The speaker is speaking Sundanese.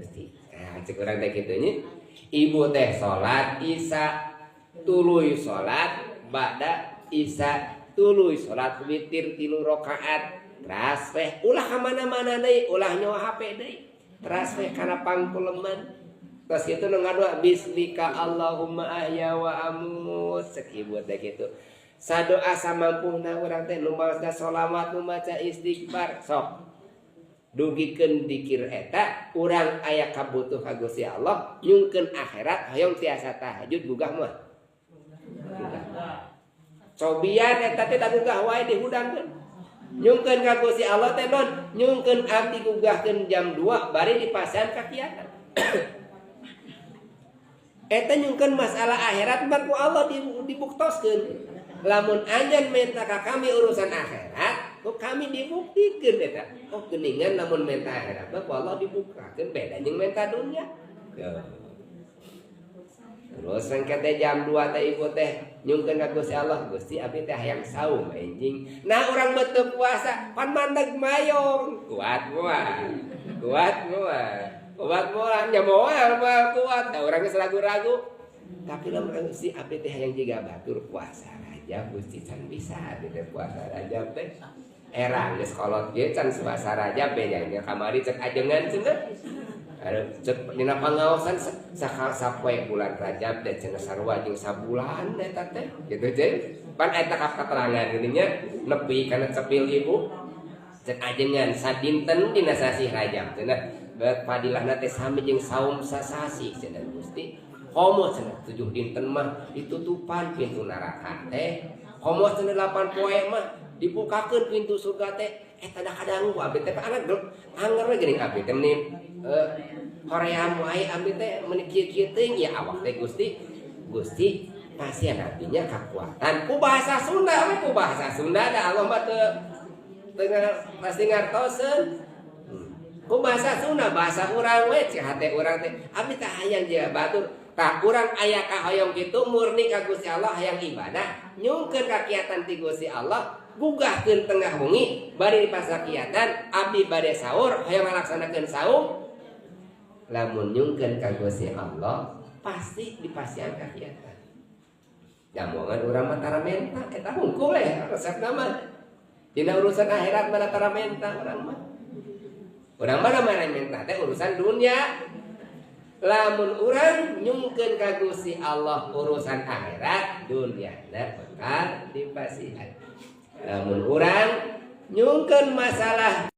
Gusti. Nah, cek urang teh kitu nya. Ibu teh salat Isya, tuluy salat ba'da Isya, tuluy salat witir 3 rakaat. Teras weh ulah ka mana-mana deui, ulah nyawa HP deui. Teras weh kana pangkuleman. Terus kitu nu ngadoa bismika Allahumma ahya wa amut. Cek ibu teh kitu. Sadoa samampuna urang teh nu maca sholawat, nu maca istighfar, sok dugikeun dikir eta urang aya kabutuh ka Gusti Allah, nyungkeun akhirat hoyong tiasa tahajud gugah mah. Gugah. Cobian eta teh da gugah wae dihudangkeun. Nyungkeun ka Gusti Allah teh non, nyungkeun abdi gugahkeun jam 2 bari dipasihan kakiatan. Eta nyungkeun masalah akhirat mah ku Allah dibuktoskeun. Lamun anjeun minta ka kami urusan akhirat, ku kami dibuktikeun eta. Oh geuningan lamun minta akhirat mah ku Allah dibukakeun, beda jeung minta dunya. Ya. Terus rengket jam 2 teh ibu teh nyungkeun ka Gusti Allah, Gusti abdi teh hayang saum enjing. Nah urang beuteung puasa pan mandeg mayong, kuat moal. Kuat moal. Kuat moal nya moal moal kuat. Da urang geus ragu-ragu. Tapi lamun Gusti abdi teh hayang jiga batur puasa Rajab, Gusti can bisa abdi teh puasa Rajab teh. Era geus kolot ge can puasa Rajab be nya kamari cek ajengan cenah. Aduh, cek dina pangaosan sakal sapoe bulan Rajab teh cenah sarua jeung sabulan eta teh kitu teh. Pan eta katerangan geuning nya nepi kana cepil ibu. Cek ajengan sadinten dina sasih Rajab cenah bet fadilahna teh sami jeung saum sasasi cenah Gusti. Komo cenah 7 dinten mah ditutupan pintu neraka teh. Komo cenah 8 poe mah dibukakeun pintu surga teh. Eta da kadangu abdi teh anger anger we geuning abdi teh meni hoream wae abdi teh meni kieu-kieu teuing ya awak teh Gusti. Gusti pasihan abdinya kakuatan ku bahasa Sunda we, ku bahasa Sunda da Allah mah teu pasti ngartoseun. Ku bahasa Sunda bahasa urang we cek hate urang teh abdi teh hayang jiga batur. Tah urang aya kahoyong kitu murni ka Gusti Allah hayang ibadah nyungkeun kakiatan ti Gusti Allah gugahkeun tengah wengi bari dipasakiatan abdi bade sahur hayang ngalaksanakeun saum. Lamun nyungkeun ka Gusti Allah pasti dipasihan kakiatan. Jamongan urang mah tara menta eta hungkul we resepna mah. Dina urusan akhirat mah tara menta urang mah. Urang mah mana menta teh urusan dunia. Lamun urang nyungkeun ka Gusti Allah urusan akhirat dunyana bakal dipasihan. Lamun urang nyungkeun masalah